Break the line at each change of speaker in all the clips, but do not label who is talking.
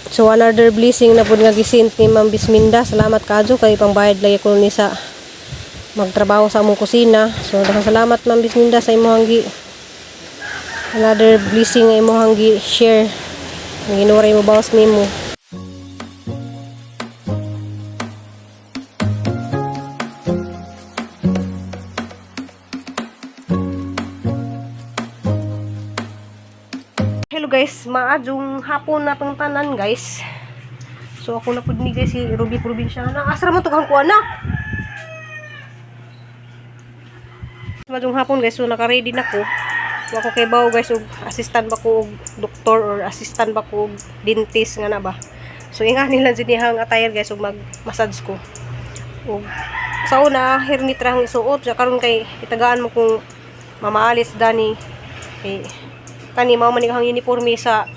So another blessing na pud nga gisent ni Ma'am Bisminda. Salamat kaadyo kay pangbayad lagi ko ni sa magtrabaho sa among kusina. So daghang salamat, Ma'am Bisminda, sa imong gi another blessing nga imong gi share. Ang ginuray mo bawas nimo. Hello guys, maadjong hapon na tong tanan, guys. So ako na pud ni guys si Ruby Provinciana. Asra mo tughang kuan na. Maadjong hapon, guys, so naka-ready na ko. Wa ko kay bawo, guys, og assistant ba ko og doktor or assistant ba ko og dentist nga na ba. So ingani lang jud niyang attire, guys, ug mag-massage ko. Ug sa una hairnet ra ang isuot, sa karon kay itagaan mo kung mamaalis dani kay kani mao man ang uniforme sa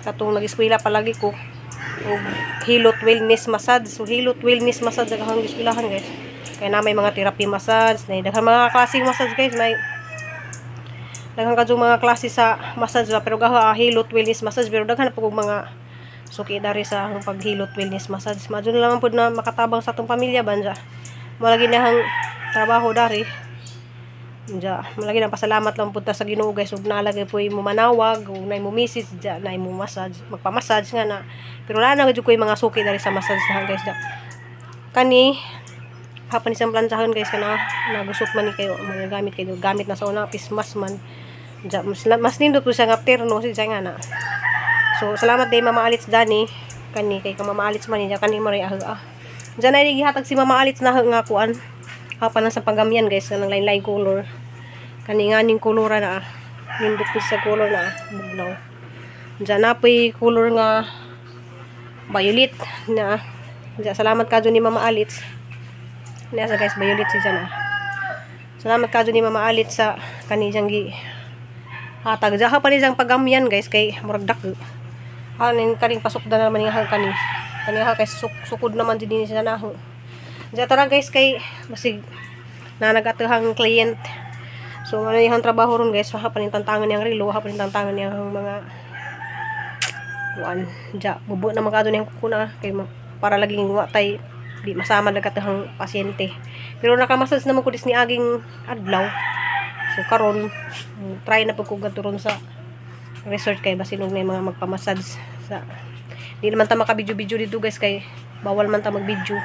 katong nag-eskwela palagi ko og Hilot Wellness Massage. So Hilot Wellness Massage ang akong eskwelahan, guys. Kaya na may mga therapy massage, na daghan mga klaseng massage, guys, may daghan kadyong mga klase sa massage ba, pero gaha Hilot Wellness Massage, pero daghan na po kog mga suki dari sa akong paghilot wellness massage. Madyo na lang pud na makatabang sa atong pamilya banja. Malagi na hang trabaho dari. Diya, malagi na pasalamat lang pud ta sa Ginoo, guys, ug nalagay po mo manawag ug nay mo message diya, nay mo massage, magpa-massage nga na. Pero wala na gud ko yung mga suki dari sa massage na, guys, diya. Kani hapon isang planchahan, guys, kana nagusot man ni kayo mga gamit kayo gamit na sa una Christmas man. Diya, mas nindot po siya nga terno si siya nga na. So salamat day Mama Alitz dani kani kay ka Mama Alitz man niya kani mo ray ah. Ah. Diyan ay gihatag si Mama Alitz na nga kuan. Hapa na sa paggamyan, guys, ng line-line color. Kani nga ning kolora na ah. Nindot po sa color na ah, bugnaw. Diyan na po'y color nga violet na. Diyan, salamat kadyo ni Mama Alitz. Niya sa guys, violet siya na. Salamat kadyo ni Mama Alitz sa kaniyang gi hatag. Diyan pa ni siyang pagamyan, guys, kay murag dako. Aning kaning pasok na naman nga kani. Kani ha kay sukod naman din siya na ho. Diyan tara, guys, kay basig na nagatahang client. So ano yung trabaho ron, guys, ha pa tantangan niyang relo, ha pa tantangan niyang mga kuan. Diya bubo na magkado niyang kukuna kay para laging wa tay di masama nagatahang pasyente. Pero nakamassage naman ko dis ni aging adlaw. So karon try na pud ko gadto ron sa resort kay basin og may mga magpamassage sa di naman ta maka-video-video dito, guys, kay bawal man ta mag-video.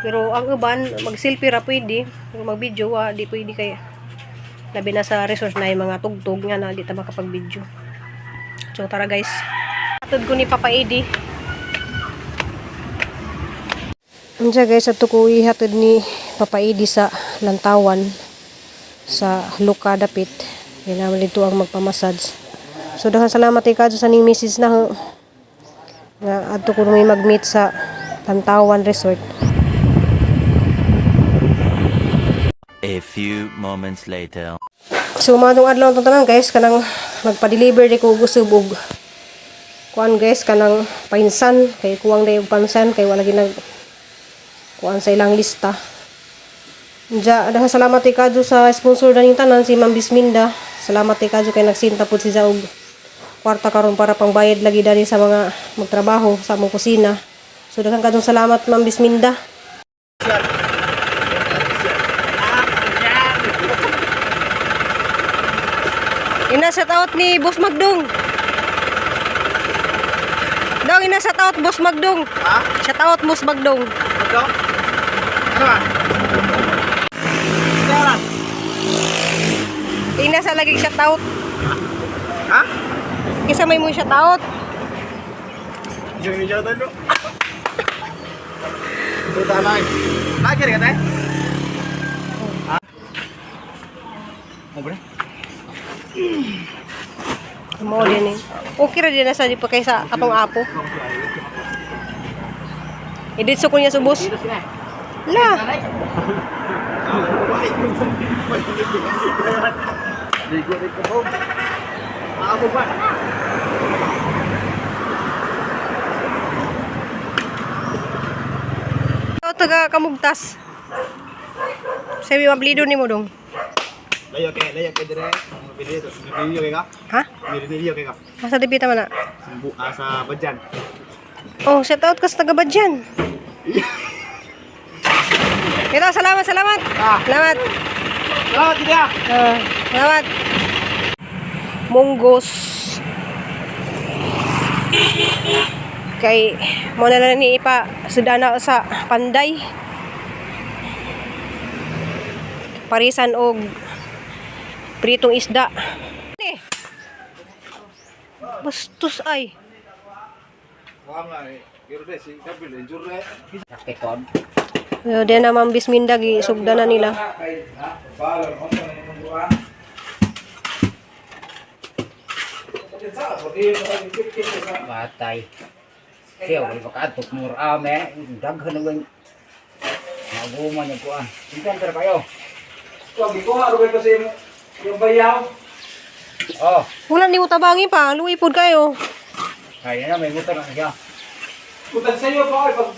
Pero ang uban mag-selfie ra pwede, pero mag-video wa di pwede kay labi na sa resort na yung mga tugtog nga na di ta makapag-video. So tara, guys. Atod ko ni Papa Eddie. Unsa guys, ato ko ihatod ni Papa Eddie sa Lantawan sa Luka dapit. Yan naman dito ang magpamassage. So daghan salamat kay kadto sa ning message na ho, nga adto ko may mag-meet sa Lantawan Resort.
A few moments later.
So madong adlaw itong tanan, guys, kanang nagpa-deliver di ko og usab og kuan, guys, kanang painsan kay kuwang day og pansan kay wala ginag kuan sa ilang lista. Diya, daghan salamat kay kadyo sa sponsor daning tanan si Ma'am Bisminda. Salamat kay kadyo kay nagsinta pud siya og kwarta karon para pangbayad lagi dali sa mga magtrabaho sa among kusina. So daghan kadyong salamat, Ma'am Bisminda. Ina shout out ni Boss Magdong. Dong, ina shout out Boss Magdong.
Ha?
Shout out Boss Magdong.
Ito? Ano ba? Ito lang.
Ina sa lagi shout out.
Ha?
Kisa may mo shout out.
Yung yung tayo. Ito tayo. Lagi rin ka tayo? Ha? Mo bre?
Mo din eh. Okay ra din na sa di pa kaysa atong apo. Iditso ko niya subos. La.
Ligo rin ko. Ako ba?
Ito taga Kamugtas. Sabi mablido ni mo dong.
Layo kay dire. Mabili to. Mabili kay ka?
Ha?
Mirinilyo kay ka.
Asa dipita man na?
Sa Badyan.
Oh, shout out ka sa taga Badyan. Ito, salamat, salamat.
Ah.
Salamat.
Salamat kita.
Ah, salamat. Munggos. Kay mo na lang ni ipa sudana sa Panday. Parisan og pritong isda. Eh. Bastos ay. Yo, di naman bisminda gi sugda na nila.
Batay. Siya, wala pa kaadto mura me. Daghan na gawin. Naguma niya kuan. Intan pero kayo. Oh,
Wala ni mo tabangi pa, luwi pod kayo.
kaya na may motor na siya.
Utang sa iyo pa pag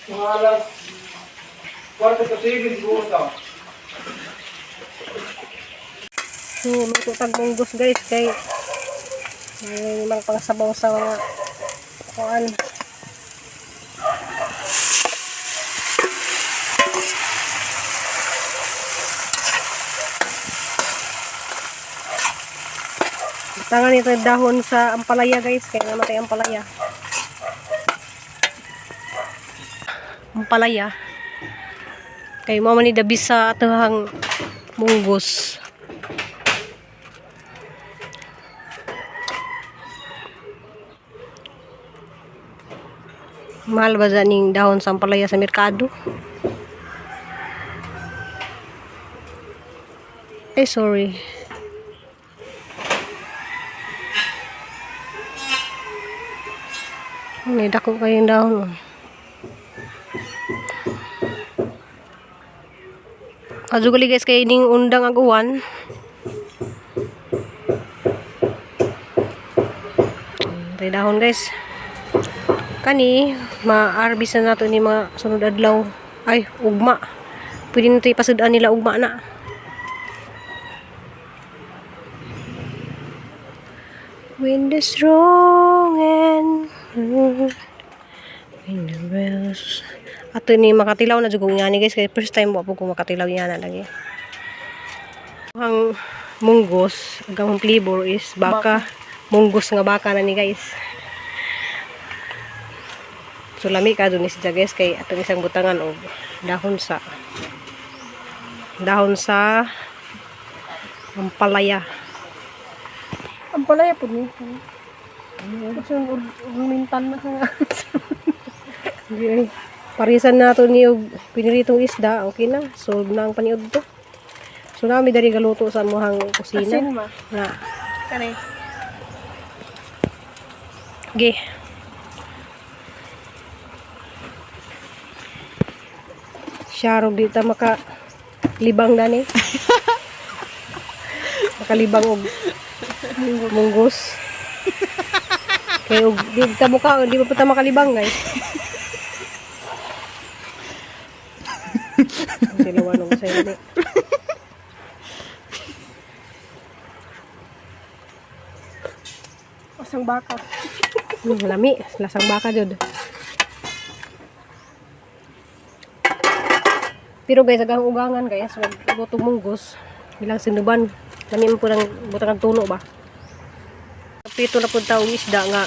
mga alas 6:45 siguro to.
So, magtutag munggos guys kay may mga pangsabaw sa mga kuan. Tangan ito yung dahon sa ampalaya guys, kaya namatay ampalaya. Ampalaya. Kay mama ni dabis sa atuhang munggos. Mahal ba dyan yung dahon sa ampalaya sa merkado? Ay, sorry. May dako kayong dahon. Oh. Kajugali guys kay ning undang aguan. May dahon guys. Kani ma-harvest na nato ni mga sunod adlaw. Ay, ugma. Pwede na ito ipasud-an nila ugma na. Wind is strong and wind the bells. Ato ni makatilaw na jud ko ngani guys kay first time wa po ko makatilaw ngana lagi. Ang munggos, ang flavor is baka. Munggos nga baka na ni guys. So lami ka dun siya guys kay atong isang butangan og dahon sa ampalaya. Ampalaya pud ni. Kasi mintan na nga. Hindi ay. Parisan nato ni og piniritong isda, okay na. Solve na ang paniud to. So nami diri galuto sa amuhang kusina.
Asin ma.
Nga.
Kani.
Okay. Siyarog di ta maka libang dani. Makalibang og munggos. Kay og di ta muka, di pa ta makalibang guys. Ang og sa ini.
Asang baka.
Lami, lasang baka jud. Pero guys, agang ugangan guys, wag luto munggos bilang sinuban. Lami man po ng butang ang tuno ba. Pito na pud taong isda nga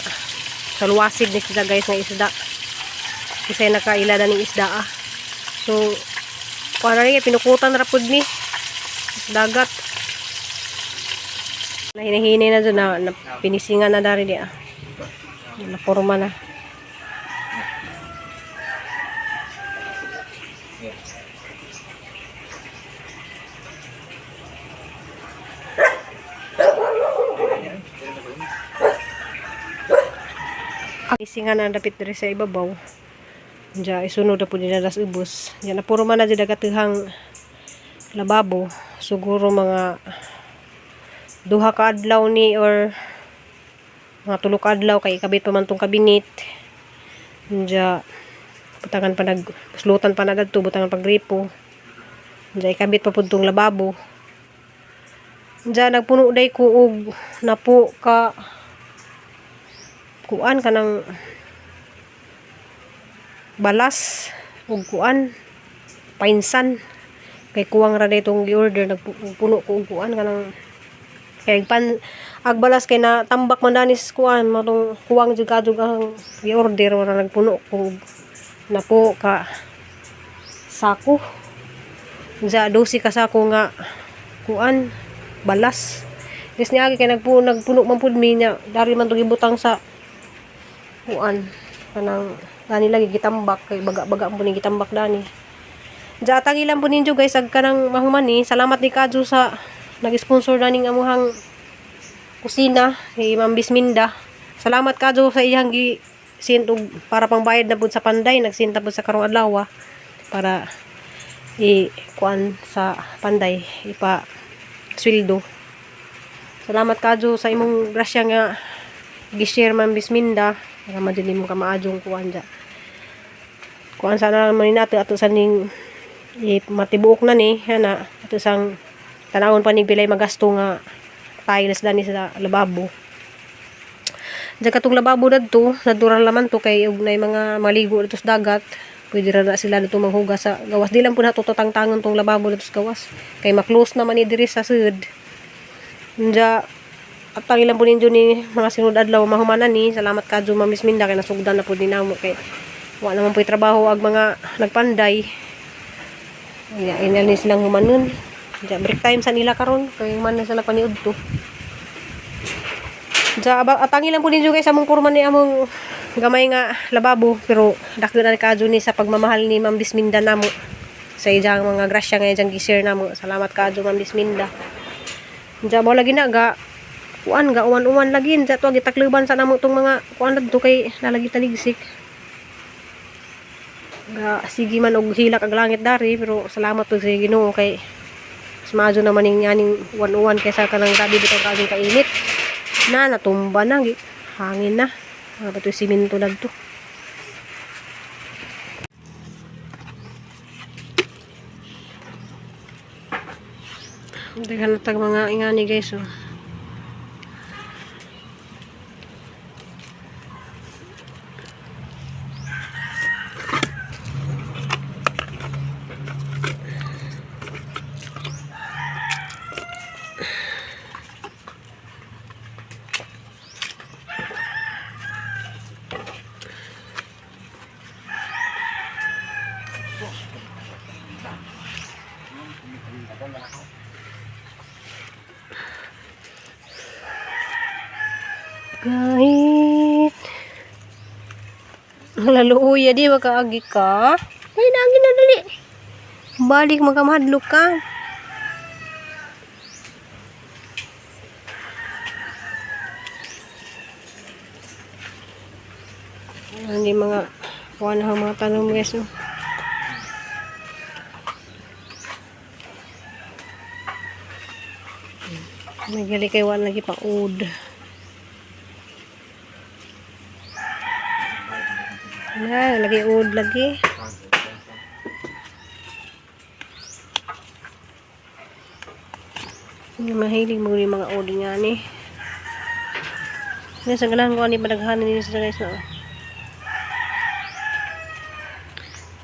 sa luwasid ni sila guys nga isda. Kisay nakaila na ning isda ah. So, kuha na rin, pinukutan ra pud ni sa dagat. Nahinahini na dyan, na pinisingan na dari niya. Naporma na. Pinisingan na dapit diri sa ibabaw. Diya, isunod na po nila las ubos. Diya, napuro man na dyan dagatihang lababo. Siguro mga duha ka adlaw ni or mga tulo ka adlaw kay ikabit pa man tong kabinet. Diya, butangan pa nag puslutan pa na dadto, butangan pa gripo. Diya, ikabit pa pud tong lababo. Diyan nagpuno day ko og napo ka kuan kanang balas ug kuan painsan kay kuwang ra day tong gi-order. Nagpuno ko og kuan kanang kay pan ag balas kay na tambak man danis kuan matong kuwang jud kadug ang gi-order. Wala, nagpuno ko og napo ka sako. Sa 12 ka sako nga kuan balas. Des niagi kay nagpuno man pud mi nya dari man to gibutang sa kuan kanang dani lagi gitambak kay baga-baga mo ni gitambak dani. Diya tangilan po ninyo guys ag kanang mahuman ni. Salamat ni kadyo sa nag-sponsor naning amuhang kusina ni Ma'am Bisminda. Salamat kadyo sa iyang gi send og para pangbayad na pud sa panday. Nagsinta pud sa karong adlaw para i kuan sa panday ipa sweldo. Salamat kadyo sa imong grasya nga gi-share, Ma'am Bisminda. Para madili mo ka maadjong kuan dya. Kuan sana naman ni nato ato sa ning matibuok na ni ana ato sang tanawon pa ni pilay magasto nga tiles dani sa lababo. Diyan katong lababo dadto, natural naman to kay og nay mga maligo dito sa dagat. Pwede ra na sila dito manghugas sa gawas. Di lang po nato tatangtangon tong lababo dito sa gawas. Kay ma-close naman ni diri sa sud. Diya at ang ilang po ninyo ni mga sinod adlaw mahumanan ni. Salamat kadyo, Ma'am Minda, kay nasugdan na po din namo kay wa naman po trabaho ag mga nagpanday. Ina ina ni silang humanon. Diya break time sa nila karon kay man na sila paniud to. Diya atangi lang po ninyo guys among kurman ni among gamay nga lababo pero dako na kadyo ni sa pagmamahal ni Ma'am Bisminda namo sa iyang mga grasya nga iyang gi-share namo. Salamat kadyo, Ma'am Bisminda. Diya mo lagi na ga kuan ga uwan-uwan lagi diya to gitakluban sa namo tong mga kuan dadto kay nalagi taligsik. Ga sige man og hilak ang langit dari pero salamat pud sa Ginoo kay mas maayo naman ning aning uwan-uwan kaysa kanang grabe bitaw kaaging kainit. Na natumba na hangin na. Mga bato simento dadto. Daghan na tag mga ingani guys oh. Kahit Laluuya di makaagi ka. Ay, naagi na dali. Balik makamahadlok ka. Hindi mga kuha na ang mga tanong guys. Oh. May gali kay wala lagi pang ud. Na, lagi ud lagi. Hindi mahilig mo yung mga ud nga ni. Nasa ganahan ko ani padaghanan ninyo sa guys no.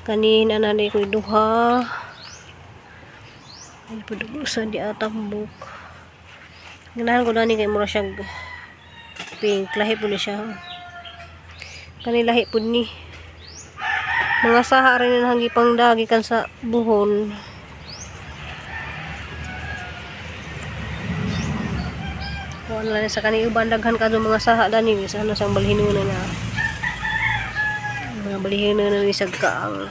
Kanina na ni ko duha. Ay padugusan di atambok. Ganahan ko na ni kay mura siyang pink. Lahi po ni siya. Kani lahi po ni. Mga saha rin ang hangipang dagi kan sa buhol. Kuan lang sa kani uban daghan kadto mga saha dani sa ano sang balhinunan na. Mga balhinunan ni sagkaang.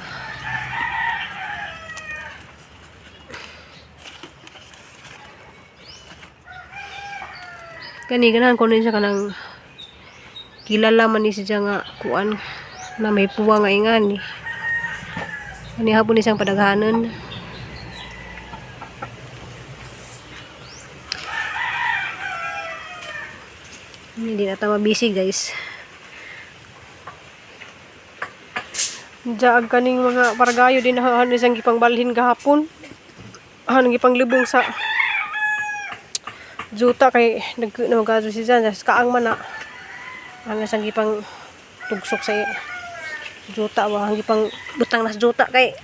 Kani ganahan ko ni siya kanang kilala man ni siya nga kuan na may puwa nga ingani. Kani hapon ni siyang padaghanon. Hindi na ta mabisi guys. Diyan kaning mga paragayo din na ano isang gipangbalhin gahapon. Ano gipang lubong sa Juta kay nag na si Jan kaang man na. Ang isang gipang tugsok sa juta ba ang gipang butang nas juta kay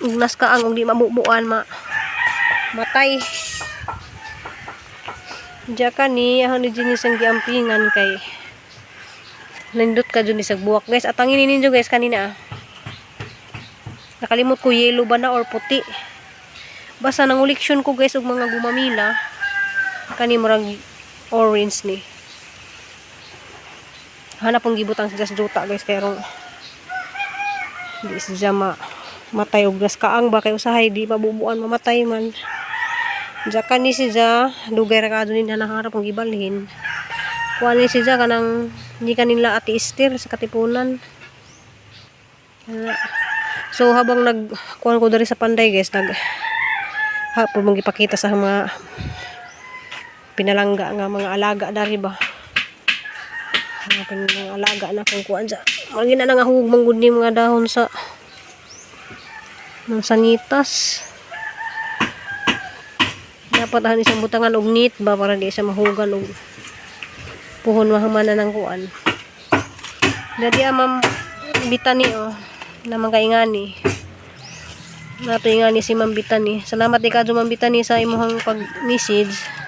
ug nas kaang ug di mabubuan ma matay. Diya ka ni ahon ni Jenny sang giampingan kay nindot ka dyan ni sa buwak guys. At ang ninyo guys kanina ah. Nakalimot ko yellow ba na or puti. Basta nang uliksyon ko guys og mga gumamila kani murag orange ni. Hanap ang gibutang sa juta guys kay rong di siya ma matay og gas kaang ba kay usahay di mabubuan mamatay man. Diya kani siya dugay ra kadto ni nahanap ang gibalhin. Kuan ni siya kanang hindi kanila Ate Esther sa Katipunan. Kana. So habang nag kuan ko diri sa Panday guys nag hapon mong gipakita sa mga pinalangga nga mga alaga dari ba. Mga mga alaga na kung kuan sa magi na nga hug manggud ni mga dahon sa ng sanitas. Dapat ang isang butangan og neat ba para di siya mahugan og puhon mahumanan ng kuan. Dadi ah, ma'am Bitani oh naman kay ngani. Nato ingani si Ma'am Bitani. Salamat di kadyo Ma'am Bitani sa imong pag-message.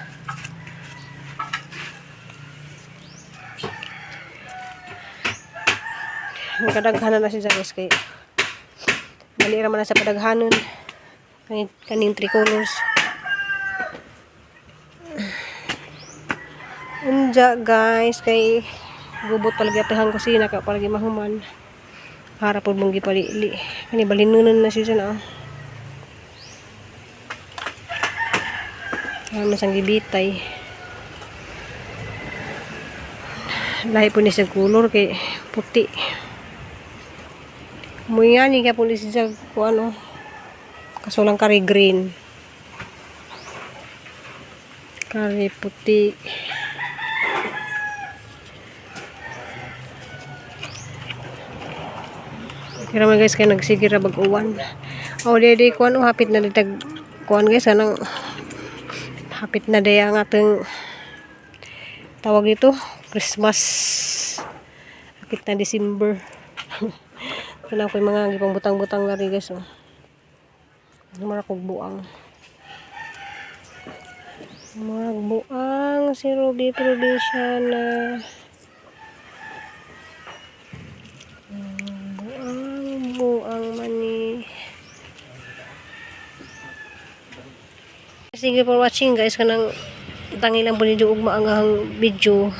Kadaghanan na siya guys kay dali ra man na sa padaghanon kaning, kaning tricolors. Unja guys kay gubot palagi atahang kusina ka palagi mahuman. Para po mong gipalili. Kani balinunon na siya na. Oh. Ano sang gibitay. Lahi po ni siya kulor kay puti. Muyani kaya po ni siya kung ano. Kaso lang kari green. Kari puti. Kira man guys kay nagsige ra bag uwan. Oh, di di kuan oh, hapit na ditag kuan guys anang hapit na day ang atong tawag dito Christmas. Hapit na December. Kana ko yung mga gipang butang-butang na rin guys oh. Mura kog buang. Murag buang si Ruby Provinciana. Buang, buang mani. Thank you for watching guys. Kanang tangi lang po ninyo ugma ang ahang video.